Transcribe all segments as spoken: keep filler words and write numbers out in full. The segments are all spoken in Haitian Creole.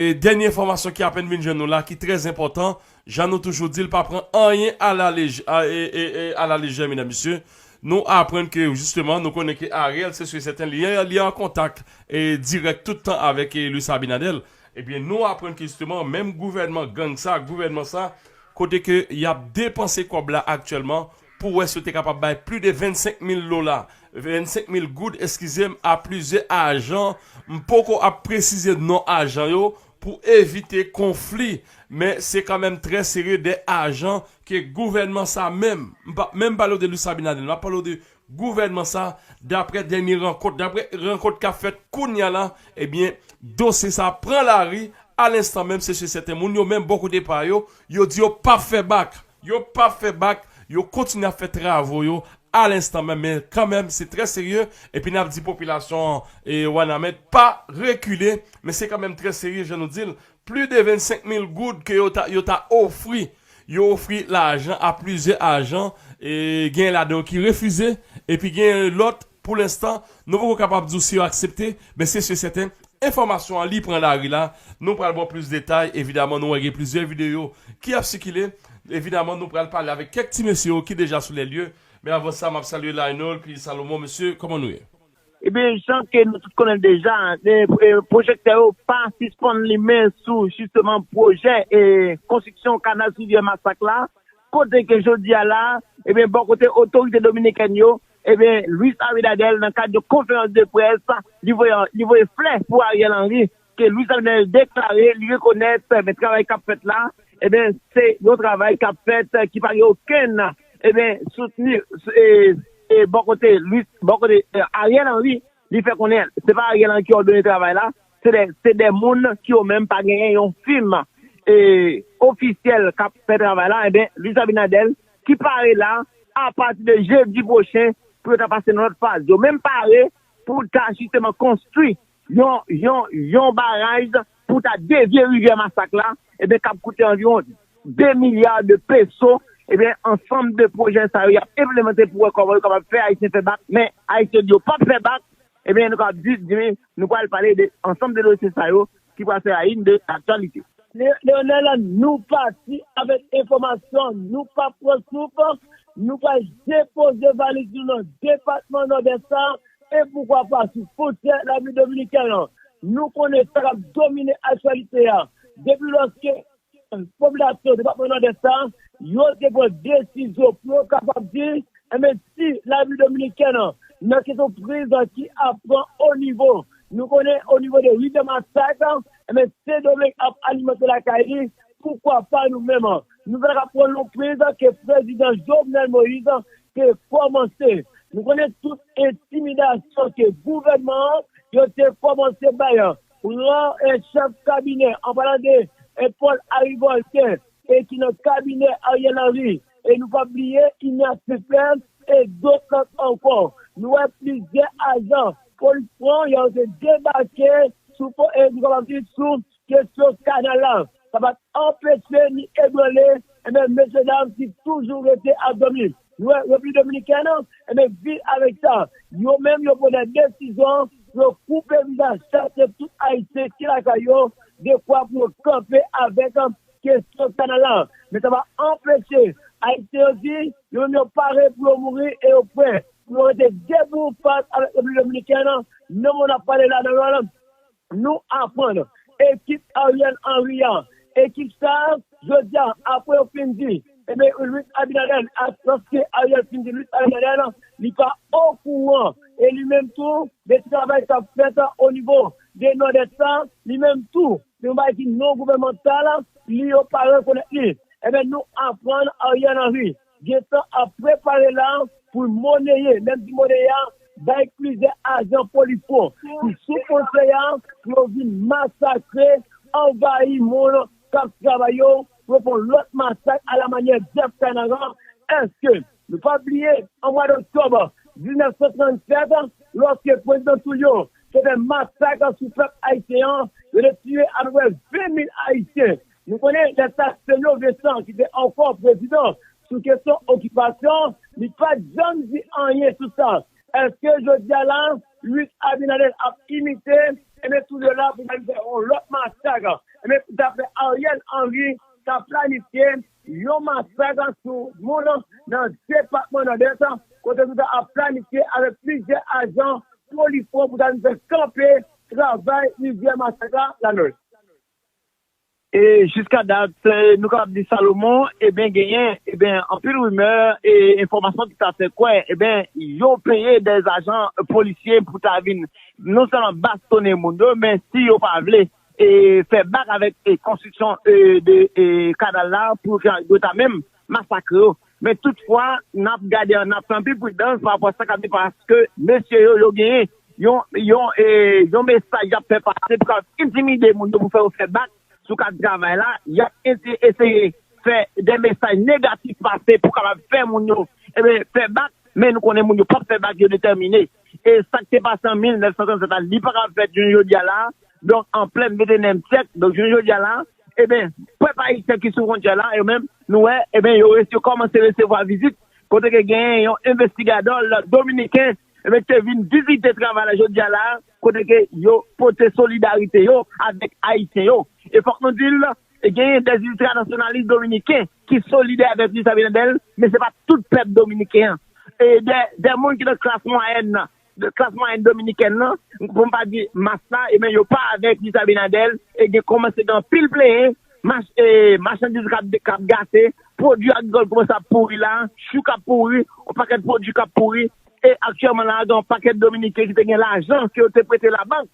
E dènye enfòmasyon ki apèn vin jwenn nou la, ki trè enpòtan, jan nou toujou di l, pa pran anyen a la lejè, a, e, e, e, a la lejè, medam, mesye. Nou aprann ke, jisteman, nou konnen ke Ariel, se si e sèten, li, li an kontak, e, dirèk tout tan avèk, e, Luis Abinader. Ebyen, nou aprann ke, jisteman, menm gouvènman gang sa, gouvènman sa, kote ke y ap depanse kòb la aktyèlman, pou wè si yo te kapab bay plis de vennsenk mil dola, vennsenk mil goud, eskize m, a plizyè ajan. M poko ap presize non ajan yo pou evite konfli, men se kanmenm trè serye de ajan ke gouvènman sa menm, m p ap menm pale w de Luis Abinader, m ap pale w de gouvènman sa, daprè dènye rankont, daprè rankont k ap fèt kounye a la, ebyen, dosye sa pran lari, a lenstan menm, se si e sèten, moun yo menm bò kote pa yo, yo di yo p ap fè bak. Yo p ap fè bak, yo kontinye ap fè travo yo a lenstan menm, men kanmenm, se trè serye, epi n ap di popilasyon an, e, Wanament, pa rekile, men se kanmenm trè serye, jan nou di l, plis de vennsenk mil goud ke yo ta, yo ta ofri, yo ofri lajan a plizyè ajan, e, gen ladan yo ki refize, epi gen lòt, pou lenstan, nou poko kapab di w si yo aksepte, men se si e sèten, enfòmasyon an li pran lari la, nou pral ba w plis detay, evidaman, nou wè gen plizyè videyo ki ap sikile, evidaman, nou pral pale avèk kèk ti mesye yo ki deja sou lè lye, men avan sa, m ap salye Lionel, pi Salomon, mesye, kòman nou ye? Ebyen, jan ke nou tout konnen deja, e, e, pwojèktè yo pa sispann limen sou, jisteman, pwojè, e, konstriksyon kanal sou rivyè Masak la, kote ke jodi a la, ebyen, bò kote otorite dominikèn yo, ebyen, Luis Abinader, nan kad yon konferans de près, li voye, li voye flè pou Ariel Henry, ke Luis Abinader deklare li rekonèt, ebyen, travay k ap fèt la, ebyen, se yon travay k ap fèt, ki pa gen okenn, ebyen, soutni, e, e, bò kote Luis, bò kote, e, Ariel Henry, li fè konnen se pa Ariel Henry ki òdone travay la, se de, se de moun ki yo menm pa genyen yon fim, e, ofisyèl k ap fè travay la, ebyen, Luis Abinader ki pare la, apati de jedi pwochen, pou yo ta pase nan lòt faz. Yo menm pare pou ta jisteman konstwi yon, yon, yon baraj pou ta devye rivyè Masak la, ebyen, k ap koute anviwon de milya de peso, ebyen, ansanm de pwojè sa yo, y ap enplimante pou wè kòman yo kapab fè Ayisyen fè bak, men Ayisyen di yo p ap fè bak, ebyen, nou kapab di, di, nou pral pale de ansanm de dosye sa yo ki pral fè la une de aktyalite. Le-, Leonel, nou pati avèk enfòmasyon, nou p ap pran souf, nou pral depoze valiz nou nan depatman Nòdès la, e poukwa pa sou fwontyè Repiblik Dominikèn lan. Nou konnen sa k ap domine aktyalite a. Depi lòske popilasyon depatman Nòdès la, yo te pran desizyon pou yo kapab di, enben, si Repiblik Dominikèn nan kesyon priz ki ap pran o nivo, nou konnen o nivo de rivyè Masak, enben, Sendomeng ap alimante lakay li, poukwa pa nou menm? Nou pa ka pran yon priz ke prezidan Jovenel Moïse te kòmanse. Nou konnen tout entimidasyon ke gouvènman an yo te kòmanse bay, pran, e, chèf kabinè, an palan de, e, Paul Harry Voltaire, e ki nan kabinè Ariel Henry, e nou pa bliye Ignace Fiflin, e dòt lòt ankò. Nou wè plizyè ajan polis pran, yo te debake sou po-, e nou kapab di sou kesyon kanal la. Sa pa t anpeche ni ebranle, enben, mesye dam ki toujou rete ap dòmi. Nou wè Repiblik Dominikèn, enben, vin avèk sa. Yo menm, yo pran de desizyon, yo koupe vizaj, chache tout Ayisyen ki lakay yo, dekwa pou yo kanpe avèk kesyon kanal la. Men sa pa anpeche Ayisyen yo di, yo menm yo pare pou yo mouri e yo prè pou yo rete debou fas avèk Repiblik Dominikèn nan moman n ap pale la nan Lwal. Nou aprann ekip Ariel Henry a, ekip sa a, jodi a, apre yo fin di, ebyen, Luis Abinader, a, lòske Ariel fin di Luis Abinader, li pa okouran, e li menm tou, de travay k ap fèt o nivo de Nòdès la, li menm tou, se yon bagay ki non gouvènmantal, li yo pa rekonèt li. Ebyen, nou aprann Ariel Henry gentan ap prepare la pou l moneye, lè m di moneye a, bay plizyè ajan polis yo ki sou fwontyè a pou yo vin masakre, anvayi moun k ap travay yo, pou yo fè yon lòt masak alamanyè Jeff Canaran. Èske nou pa bliye, an mwa doktòb diznèf san trannsèt, lòske prezidan Trujillo te fè masak sou pèp ayisyen an, yo te tiye apeprè ven mil Ayisyen. Nou konnen lè sa Sergio Vincent, ki te ankò prezidan, sou kesyon okipasyon, li pa t janm di anyen sou sa. Èske jodi a la, Luis Abinader ap imite, ebyen, Trujillo la pou l fè yon lòt masak? Ebyen, pou ta fè Ariel Henry ta planifye yon masak sou moun nan depatman Nòdès, kote li ta ap planifye avèk plizyè ajan polifwon pou ta vin fè kanpe travay plizyè masak la, Lanòl. E jiska dat, eh, nou kapab di Salomon, ebyen, genyen, ebyen, anpil rimè e enfòmasyon ki ta fè kwè, ebyen, yo peye dè ajan polisye pou ta vin non sèlman bastonnen moun yo, men si yo pa vle, e fè bak avèk, e konstriksyon, e de, e kanal la, pou ke yo ta menm masakre yo. Men toutfwa, n ap gade, n ap fè anpil pridans pa rapò a sa k ap di, paske mesye yo, yo genyen yon, yon, e, yon mesaj y ap fè pase pou ka entimide moun yo, pou fè yo fè bak sou kad travay la. Y ap ese-, eseye fè de mesaj negatif pase pou kapab fè moun yo, ebyen, fè bak, men nou konnen moun yo p ap fè bak, yo detèmine. E sa k te pase an mil nèf san trannsèt la, li pa ka fèt jounen jodi a la. Donk, an plen ventenenyèm syèk, donk, jounen jodi a la, ebyen, pèp ayisyen ki sou fwontyè la, yo menm, nou wè, ebyen, yo resi-, yo kòmanse resevwa vizit, kote ke genyen yon envestigadè dominiken, ebyen, ki te vin vizite travay la jodi a la, kote ke yo pote solidarite yo avèk ayisyen yo. E fòk nou di l, e genyen dè entènasyonalis dominiken ki solidè avèk Luis Abinader, men se pa tout pèp dominiken an. E dè, dè moun ki nan klas mwayèn nan, de klas mwayèn dominikèn nan, pou m pa di mas la, ebyen, yo pa avèk Luis Abinader, e gen kòmanse gen anpil plenyen, mach-, e, machandiz k ap, k ap gate, pwodui agrikòl kòmanse ap pouri la, chou k ap pouri, yon pakèt pwodui k ap pouri, e aktyèlman la, gen yon pakèt dominiken ki te gen lajan ke yo te prete labank,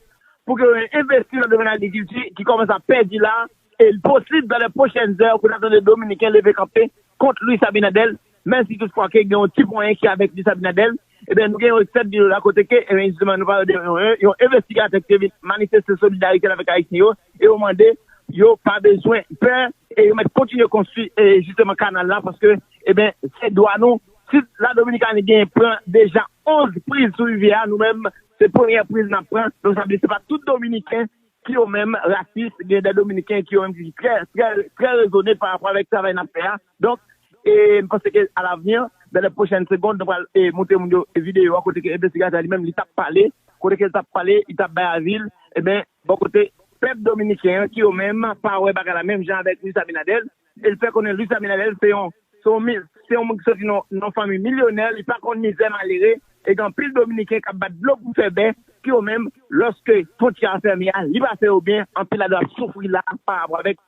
pou ke yo envesti nan domèn agrikilti ki kòmanse ap pèdi la, e l posib dans les prochaines heures pou n ap tande dominiken leve kanpe kont Luis Abinader, menm si toutfwa ke gen yon ti ponyen ki avèk Luis Abinader, ebyen, nou gen yon sèt videyo la kote ke, ebyen, jisteman, nou pale de yon, yon envestigatè ki te vin manifeste solidarite l avèk ayisyen yo, e yo mande yo pa bezwen pè, e yo mèt kontinye konstwi, e jisteman, kanal la, paske, ebyen, se dwa nou. Si la Dominikani gen pran deja onz priz sou rivyè a, nou menm, se premyè priz n ap pran. Donk, sa vle di se pa tout Dominiken ki yo menm rasis, gen de Dominiken ki yo menm ki trè, trè, trè rezone pa rapò avèk travay n ap fè a. Donk, e, m panse ke alavni, dans les prochaines secondes, nou pral, e, montre moun yo videyo a kote ke envestigatè li menm li t ap pale, kote ke li t ap pale, li t ap bay avi l, ebyen, bò kote pèp dominiken an ki yo menm pa wè bagay la menm jan avèk Luis Abinader, e l fè konnen Luis Abinader se yon, se yon mi-, se yon moun ki soti nan, nan fanmi milyonè, li pa konn mizè malere, e gen anpil dominiken k ap bat dlo pou fè bè, ki yo menm, lòske fwontyè a fèmen a, li pa fè yo byen, anpil ladan ap soufri la pa rapò avèk,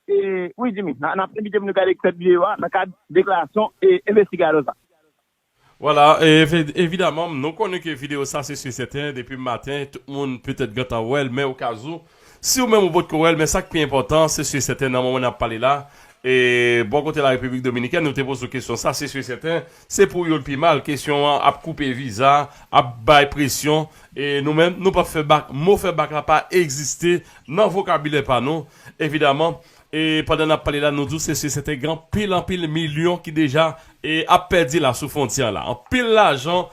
e, wi, Jimmy, n a, n ap envite moun yo gade sèt videyo a nan kad deklarasyon, e, envestigatè sa. Vwala, e, evi-, evidaman, nou konnen ke videyo sa, se si sèten, depi maten, tout moun petèt gentan wè l, men okazou, si ou menm ou potko wè l, men sa k pi enpòtan, se si sèten, nan moman n ap pale la, e, bò kote Larepiblik Dominikèn, nou te poze w kesyon sa, se si sèten, se pou yo l pi mal, kesyon an ap koupe viza, ap bay presyon, e nou menm, nou p ap fè bak, mo fè bak la pa egziste nan vokabilè pa nou, evidaman, e pandan n ap pale la, nou di w se si sèten gen anpil, anpil milyon ki deja, e, ap pèdi la sou fwontyè an la. Anpil lajan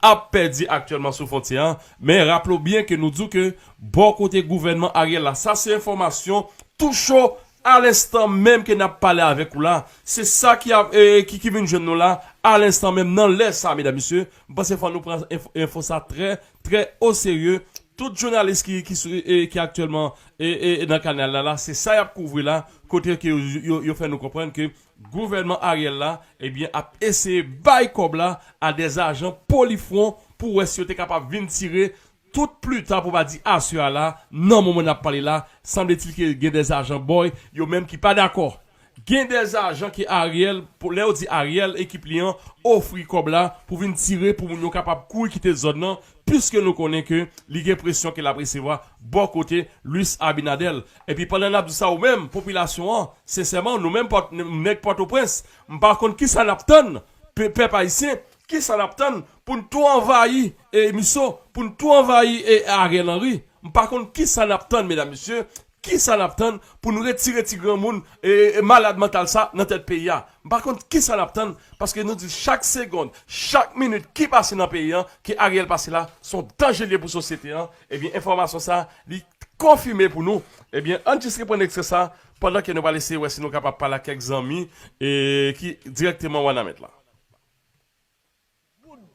ap pèdi aktyèlman sou fwontyè an. Men raple w byen ke nou di w ke bò kote gouvènman Ariel la, sa se enfòmasyon tou cho a lenstan menm ke n ap pale avèk ou la. Se sa ki ap, e, ki, ki vin jwenn nou la a lenstan menm nan lè sa, medam, mesye. M panse fò nou pran enfo, enfo sa trè, trè o serye. Tout jounalis ki, ki sou, e, ki aktyèlman, e, e, e nan kanal la, la, se sa y ap kouvri la, kote ke yo, yo, yo fè nou konprann ke gouvènman Ariel la, ebyen, ap eseye bay kòb la a dè ajan polifwon pou wè si yo te kapab vin tire tout plita pou pa di aswè a la, nan moman n ap pale la, sanbletil ke gen dè ajan bòy, yo menm ki pa dakò. Gen dè ajan ke Ariel, pou, lè yo di Ariel, ekip li an, ofri kòb la pou vin tire pou moun yo kapab kouri kite zòn nan, piske nou konnen ke li gen presyon ke l ap resevwa bò kote Luis Abinader. Epi pandan n ap di sa ou menm, popilasyon an, sensèman, nou menm pòt, nèg Pòtoprens, m pa konn kisa n ap tann, pe-, pèp ayisyen, kisa n ap tann pou n tou anvayi, e, Miso, pou n tou anvayi, e, Ariel Henry. M pa konn kisa n ap tann, medam, mesye, kisa n ap tann pou n retire ti granmoun, e, e, malad mantal sa nan tèt peyi a? M pa konn kisa n ap tann, paske nou di chak segonn, chak minit ki pase nan peyi an, ke Ariel pase la, se yon danje l ye pou sosyete an. Ebyen, enfòmasyon sa, li konfime pou nou. Ebyen, ann jis reprann ekstrè sa, pandan ke nou pral eseye wè si nou kapab pale ak kèk zanmi, e, ki dirèkteman Wanament la.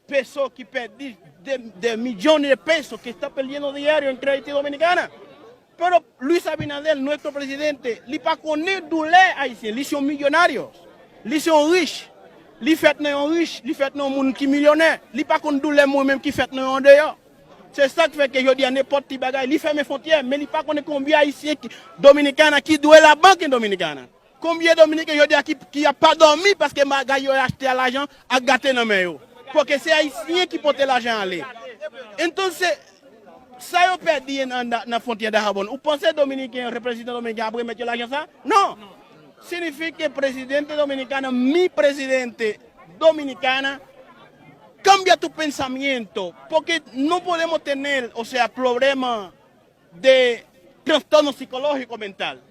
Peso que perdí de, de millones de pesos que está perdiendo diario en Crédito Dominicana. Pero Luis Abinader, nuestro presidente, li pa konnen doulè ayisyen. Li se yon millonario. Li se yon rich. Li fèt nan yon rich. Li fèt nan yon moun ki milyonè. Li pa konn doulè mwen menm ki fèt nan yon andeyò. Se sa k fè ke jodi a nenpòt ti bagay, li fèmen fwontyè, men li pa konnen konbyen ayisyen ki, Dominikana ki dwe labank Dominikana. Konbyen Dominiken jodi a ki, ki ap pa dòmi paske bagay yo achte a lajan ap gate nan men yo? Paske se ayisyen ki pote lajan ale. Entonces, sa yo pèdi nan, nan, nan fwontyè Dajabón, ou panse Dominiken, reprezentan Dominiken ap remèt yo lajan sa? Non. Significa que presidente dominicana, mi presidente dominicana, cambia tu pensamiento, porque no podemos tener, o sea, problema de trastorno psicológico mental.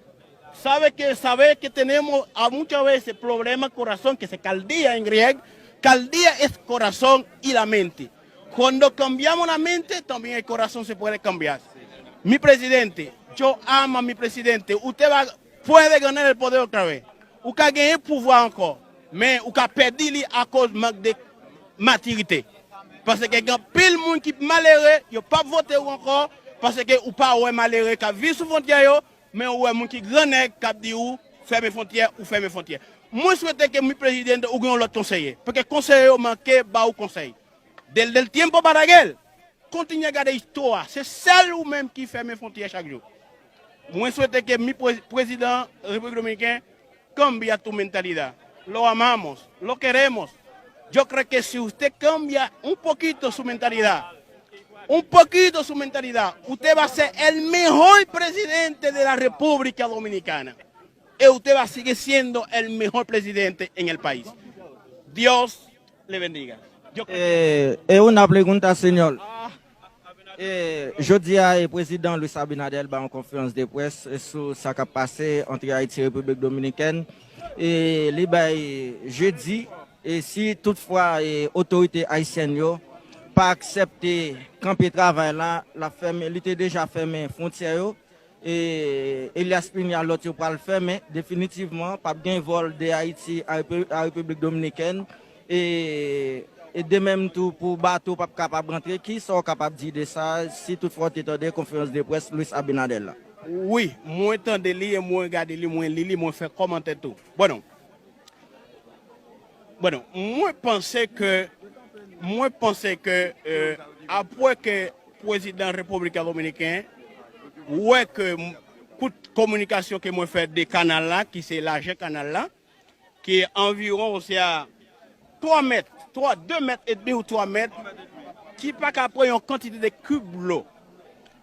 Sabe que, sabe que tenemos a muchas veces problema corazón, que se caldía en griego, caldía es corazón y la mente. Cuando cambiamos la mente, también el corazón se puede cambiar. Mi presidente, yo amo a mi presidente. Usted va, puede ganar el poder otra vez. Ou ka genyen pouvwa ankò, men ou ka pèdi li akoz mank de matirite. Paske gen anpil moun ki malere, yo p ap vote ou ankò, paske ou pa wè malere k ap viv sou fwontyè yo, men ou wè moun ki grannèg k ap di ou fèmen fwontyè, ou fèmen fwontyè. Mwen swete ke mi prezidan ou gen yon lòt konseye, paske konseye yo manke ba ou konsèy. Desde el tiempo para aquel, kontinye gade istwa, se sèl ou menm ki fèmen fwontyè chak jou. Mwen swete ke mi pre- prezidan Repiblik Dominiken cambia tu mentalidad. Lo amamos, lo queremos. Yo creo que si usted cambia un poquito su mentalidad, un poquito su mentalidad, usted va a ser el mejor presidente de la República Dominicana. Y usted va a seguir siendo el mejor presidente en el país. Dios le bendiga. Yo creo que... Eh, es una pregunta, señor. Eh, jodi a, eh, prezidan Luis Abinader bay yon konferans de près eh, sou sa k ap pase ant Ayiti e Repiblik Dominikèn. E li bay jedi, e si toutfwa eh, otorite ayisyèn yo pa aksepte kanpe travay la, l ap fèmen, li te deja fèmen fwontyè yo. E Elias Piña lòt yo pral fèmen definitivman, p ap gen vòl de Ayiti a Repi- a Repiblik Dominikèn. E, e de menm tou pou bato p ap kapab rantre. Kisa w kapab di de sa, si toutfwa w te tande konferans de près Luis Abinader la? Wi, mwen tande li e mwen gade li, mwen li li, mwen fè kòmantè tou. Bon, Bueno, mwen panse ke mwen panse ke eh, apre ke prezidan Repiblik Dominiken wè ke kout kominikasyon ke mwen fè de kanal la, ki se lajè kanal la, ki anviwon osea twa mèt, twa, de mèt edmi ou twa mèt, ki pa ka pran yon kantite de kib dlo.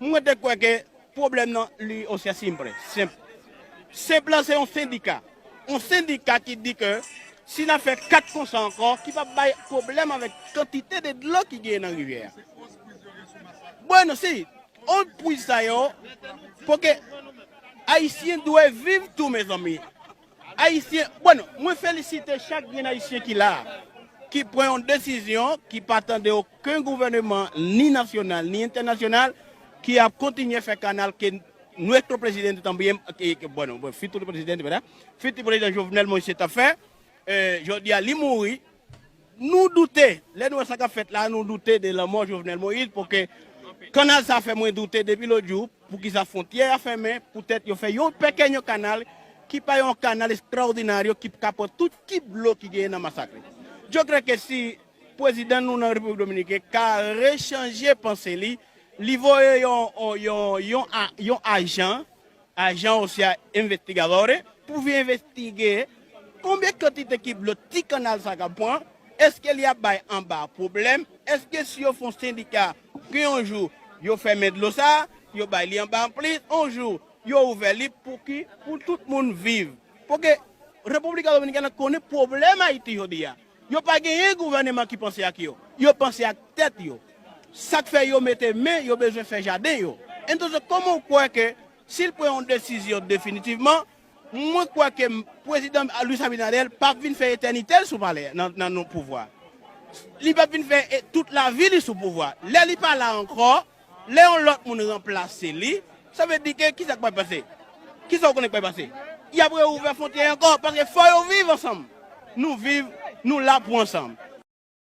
Mwen te kwè ke pwoblèm nan li osea senp. Senp. Senp lan se yon sendika. Yon sendika ki di ke si n a fè kat konsa ankò, ki p ap bay pwoblèm avèk kantite de dlo ki genyen nan rivyè a. Bueno, si, on pwiz sa yo, paske Ayisyen dwe viv tou, mezanmi. Ayisyen, bueno, mwen felisite chak grenn Ayisyen ki la, ki pran yon desizyon, ki pa tande okenn gouvèneman, ni nasyonal, ni entènasyonal, ki ap kontinye fè kanal ke nuestro presidente también, que, que, bueno, bueno, futuro presidente, ¿verdad? Futur prezidan Jovenel Moïse t ap fè. Eh, jodi a, li mouri. Nou doute, lè nou wè sa k ap fèt la, nou doute de lanmò Jovenel Moïse, paske kanal sa fè mwen doute depi lòt jou, poukisa fwontyè a fèmen, poutèt yo fè yon pèkènyo kanal, ki pa yon kanal estraòdinaryo, ki ka pran tout kib dlo ki genyen nan Masakre. Yo kwè ke si prezidan nou nan Repiblik Dominiken ka rechanje panse li, li voye yon, yon, yon, yon, a- yon ajan, ajan osea investigadores, pou vin envestige konbyen kantite kib dlo ti kanal sa ka pran, èske li ap bay anba pwoblèm, èske si yo fè yon sendika ke yon jou yo fèmen dlo sa, yo bay li anba anplis, yon jou yo ouvè li pou ki, pou tout moun viv. Paske Repiblik Dominikèn konnen pwoblèm Ayiti jodi a. Yo pa genyen gouvèneman ki panse ak yo. Yo panse ak tèt yo. Sa k fè yo mete men, yo bezwen fè jaden yo. Entonces, kòman w kwè ke si l pran yon desizyon definitivman, mwen kwè ke prezidan Luis Abinader p ap vin fè etènite l sou palè nan, nan non pouvwa. Li p ap vin fè e- tout lavi li sou pouvwa. Lè li pa la ankò, lè yon lòt moun ranplase li, sa vle di ke kisa k pral pase? Kisa w konnen k pral pase? Y ap reouvè fwontyè ankò, paske fò yo viv ansanm. Nou viv, nou la pou ansanm.